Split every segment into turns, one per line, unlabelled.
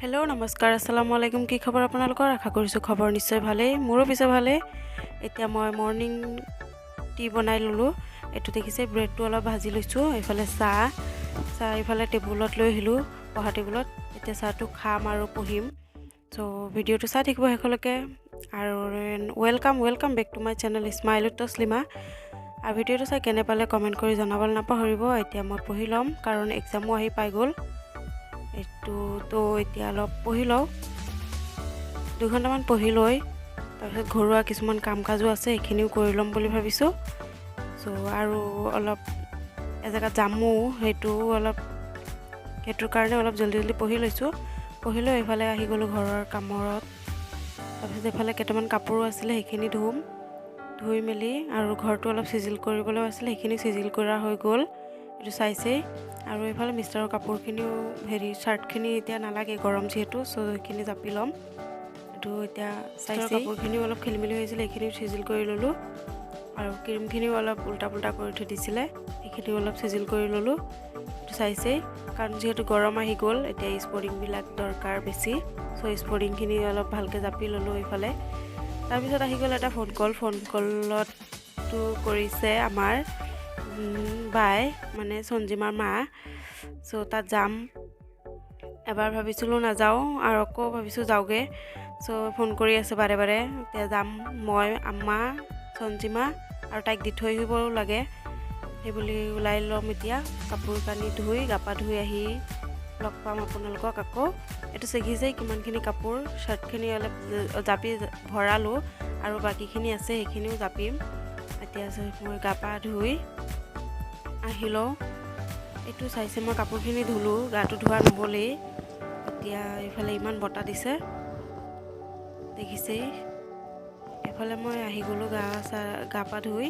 Hello', নমস্কাৰ, আসসালামু আলাইকুম। কি খবৰ আপোনালোকৰ? আশা কৰিছোঁ খবৰ নিশ্চয় ভালেই। মোৰো পিছে ভালেই। এতিয়া মই মৰ্ণিং টি বনাই ল'লোঁ। এইটো দেখিছে, ব্ৰেডটো অলপ ভাজি লৈছোঁ। এইফালে চাহ চাহ এইফালে টেবুলত লৈ আহিলোঁ, পঢ়া টেবুলত। এতিয়া চাহটো খাম আৰু পঢ়িম। চ' ভিডিঅ'টো চাই থাকিব শেষলৈকে আৰু welcome, welcome back to my channel Smile with Taslima. আৰু ভিডিঅ'টো চাই কেনে পালে কমেণ্ট কৰি জনাবলৈ নাপাহৰিব। এতিয়া মই পঢ়ি ল'ম, কাৰণ এক্সামো আহি পাই গ'ল এইটো। তো এতিয়া অলপ পঢ়ি লওঁ, 2 ঘণ্টামান পঢ়ি লৈ তাৰপিছত ঘৰুৱা কিছুমান কাম কাজো আছে, সেইখিনিও কৰি ল'ম বুলি ভাবিছোঁ। চ' আৰু অলপ এজেগাত যামো, সেইটো অলপ সেইটোৰ কাৰণে অলপ জল্দি জল্দি পঢ়ি লৈছোঁ। পঢ়ি লৈ এইফালে আহি গ'লোঁ ঘৰৰ কামত। তাৰপিছত এইফালে কেইটামান কাপোৰো আছিলে, সেইখিনি ধুম। ধুই মেলি আৰু ঘৰটো অলপ চিজিল কৰিবলৈও আছিলে, সেইখিনি চিজিল কৰা হৈ গ'ল, এইটো চাইছেই। আৰু এইফালে মিষ্টাৰৰ কাপোৰখিনিও, হেৰি, চাৰ্টখিনি এতিয়া নালাগে, গৰম যিহেতু, চ' সেইখিনি জাপি ল'ম। এইটো এতিয়া চাইছে, কাপোৰখিনিও অলপ খেলি মেলি হৈছিলে, সেইখিনিও চিজিল কৰি ল'লোঁ। আৰু ক্ৰীমখিনিও অলপ উল্টা পুল্টা কৰি থৈ দিছিলে, সেইখিনিও অলপ চিজিল কৰি ল'লোঁ। এইটো চাইছেই, কাৰণ যিহেতু গৰম আহি গ'ল, এতিয়া স্পৰ্টিংবিলাক দৰকাৰ বেছি। চ' স্পৰ্টিংখিনি অলপ ভালকৈ জাপি ল'লোঁ এইফালে। তাৰপিছত আহি গ'ল এটা ফোন কল। ফোন কলতটো কৰিছে আমাৰ বাই, মানে সঞ্জিমাৰ মা। চ' তাত যাম। এবাৰ ভাবিছিলোঁ নাযাওঁ আৰু আকৌ ভাবিছোঁ যাওঁগৈ। চ' ফোন কৰি আছে বাৰে বাৰে। এতিয়া যাম মই, আম্মা, সঞ্জিমা আৰু তাইক দি থৈ আহিবও লাগে। সেইবুলি ওলাই ল'ম এতিয়া। কাপোৰ কানি ধুই, গা পা ধুই আহি লগ পাম আপোনালোকক আকৌ। এইটো দেখিছেই কিমানখিনি কাপোৰ। চাৰ্টখিনি অলপ জাপি ভৰালোঁ আৰু বাকীখিনি আছে, সেইখিনিও জাপিম। এতিয়া মই গা পা ধুই আহি লওঁ। এইটো চাইছে, মই কাপোৰখিনি ধুলোঁ, গাটো ধোৱা নহ'লেই। এতিয়া এইফালে ইমান বতাহ দিছে, দেখিছেই। এইফালে মই আহি গ'লোঁ গা চা গা পা ধুই।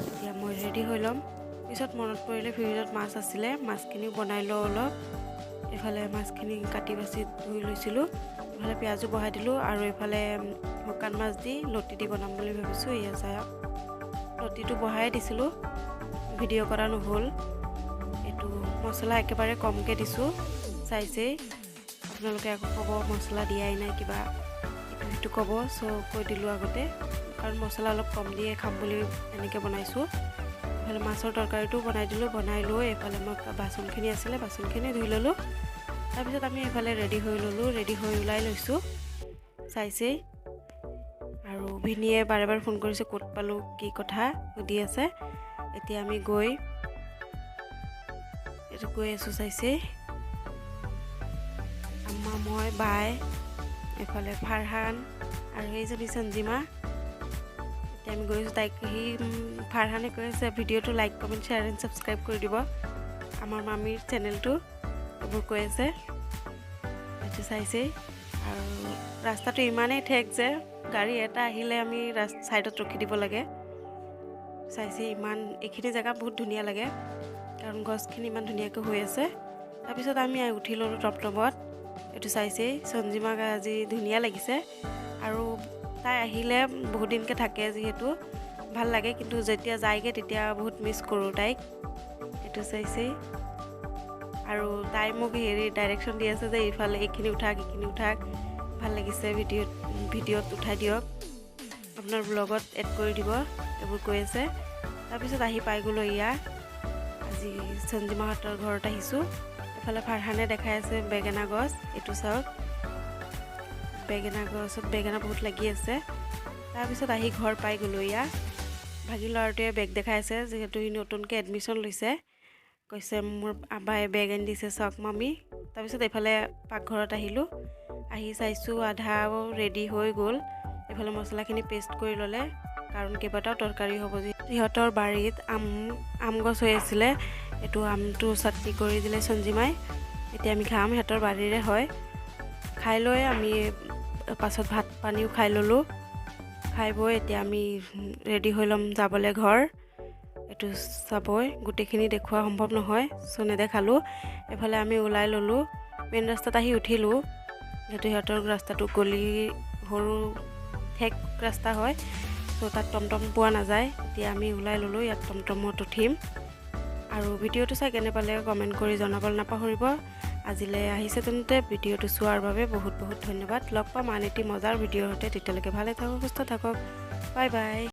এতিয়া মই ৰেডি হৈ ল'ম। পিছত মনত পৰিলে ফ্ৰিজত মাছ আছিলে, মাছখিনিও বনাই লওঁ অলপ। এইফালে মাছখিনি কাটি বাচি ধুই লৈছিলোঁ। এইফালে পিঁয়াজো বহাই দিলোঁ আৰু এইফালে শুকান মাছ দি লতি দি বনাম বুলি ভাবিছোঁ। এয়া চাওক, লতিটো বহাই দিছিলোঁ, ভিডিঅ' কৰা নহ'ল। এইটো মছলা একেবাৰে কমকৈ দিছোঁ, চাইছেই। আপোনালোকে আকৌ ক'ব মছলা দিয়াই নাই, কিবা ইটো সিটো ক'ব। চ' কৈ দিলোঁ আগতে, কাৰণ মছলা অলপ কম দিয়ে খাম বুলি এনেকৈ বনাইছোঁ। এইফালে মাছৰ তৰকাৰীটোও বনাই দিলোঁ। বনাই লৈ এইফালে মই বাচনখিনি আছিলে, বাচনখিনি ধুই ল'লোঁ। তাৰপিছত আমি এইফালে ৰেডি হৈ ল'লোঁ। ৰেডি হৈ ওলাই লৈছোঁ, চাইছেই। আৰু ভিনীয়ে বাৰে বাৰে ফোন কৰিছে, ক'ত পালোঁ, কি কথা সুধি আছে। এতিয়া আমি গৈ এইটো গৈ আছোঁ, চাইছেই। আম্মা, মই, বাই, এইফালে ফাৰহান আৰু সেইজনী সঞ্জিমা। এতিয়া আমি গৈ আছোঁ। তাইক সি ফাৰহানে কৈ আছে, ভিডিঅ'টো like, comment, share and subscribe কৰি দিব আমাৰ মামীৰ চেনেলটো, এইবোৰ কৈ আছে। এইটো চাইছেই। আৰু ৰাস্তাটো ইমানেই ঠেক যে গাড়ী এটা আহিলে আমি ছাইডত ৰখি দিব লাগে। চাইছে, ইমান এইখিনি জেগা বহুত ধুনীয়া লাগে, কাৰণ গছখিনি ইমান ধুনীয়াকৈ হৈ আছে। তাৰপিছত আমি উঠি ল'লোঁ টমটমত। এইটো চাইছেই, সঞ্জিমাক আজি ধুনীয়া লাগিছে। আৰু তাই আহিলে বহুত দিনকৈ থাকে যিহেতু ভাল লাগে, কিন্তু যেতিয়া যায়গৈ তেতিয়া বহুত মিছ কৰোঁ তাইক। এইটো চাইছেই। আৰু তাই মোক হেৰি ডাইৰেকশ্যন দি আছে যে ইফালে এইখিনি উঠাক, এইখিনি উঠাক, ভাল লাগিছে ভিডিঅ'ত, ভিডিঅ'ত উঠাই দিয়ক, আপোনাৰ ব্লগত এড কৰি দিব, এইবোৰ কৈ আছে। তাৰপিছত আহি পাই গ'লোঁ। এয়া আজি সঞ্জিমাহঁতৰ ঘৰত আহিছোঁ। এইফালে ফাৰহানে দেখাই আছে বেঙেনা গছ। এইটো চাওক, বেঙেনা গছত বেঙেনা বহুত লাগি আছে। তাৰপিছত আহি ঘৰ পাই গ'লোঁ। এয়া ভাগিন ল'ৰাটোৱে বেগ দেখাই আছে, যিহেতু সি নতুনকৈ এডমিশ্যন লৈছে। কৈছে, মোৰ আবাই বেগ আনি দিছে, চাওক মামী। তাৰপিছত এইফালে পাকঘৰত আহিলোঁ। আহি চাইছোঁ আধাও ৰেডি হৈ গ'ল। এইফালে মছলাখিনি পেষ্ট কৰি ল'লে, কাৰণ কেইবাটাও তৰকাৰী হ'ব। সিহঁতৰ বাৰীত আম আম গছ হৈ আছিলে, এইটো আমটো চাটনি কৰি দিলে সঞ্জিমাই। এতিয়া আমি খাম, সিহঁতৰ বাৰীৰে হয়। খাই লৈ আমি পাছত ভাত পানীও খাই ল'লোঁ। খাই বৈ এতিয়া আমি ৰেডি হৈ ল'ম যাবলৈ ঘৰ। এইটো চাবই, গোটেইখিনি দেখুওৱা সম্ভৱ নহয়, চ' নেদেখালোঁ। এইফালে আমি ওলাই ল'লোঁ। মেইন ৰাস্তাত আহি উঠিলোঁ। যিহেতু সিহঁতৰ ৰাস্তাটো গলি, সৰু ঠেক ৰাস্তা হয়, চ' তাত টমটম পোৱা নাযায়। এতিয়া আমি ওলাই ল'লোঁ, ইয়াত টমটমত উঠিম। আৰু ভিডিঅ'টো চাই কেনে পালে কমেণ্ট কৰি জনাবলৈ নাপাহৰিব। আজিলৈ আহিছে তেন্তে। ভিডিঅ'টো চোৱাৰ বাবে বহুত বহুত ধন্যবাদ। লগ পাম আন এটি মজাৰ ভিডিঅ'ৰ সৈতে। তেতিয়ালৈকে ভালে থাকক, সুস্থ থাকক। Bye bye.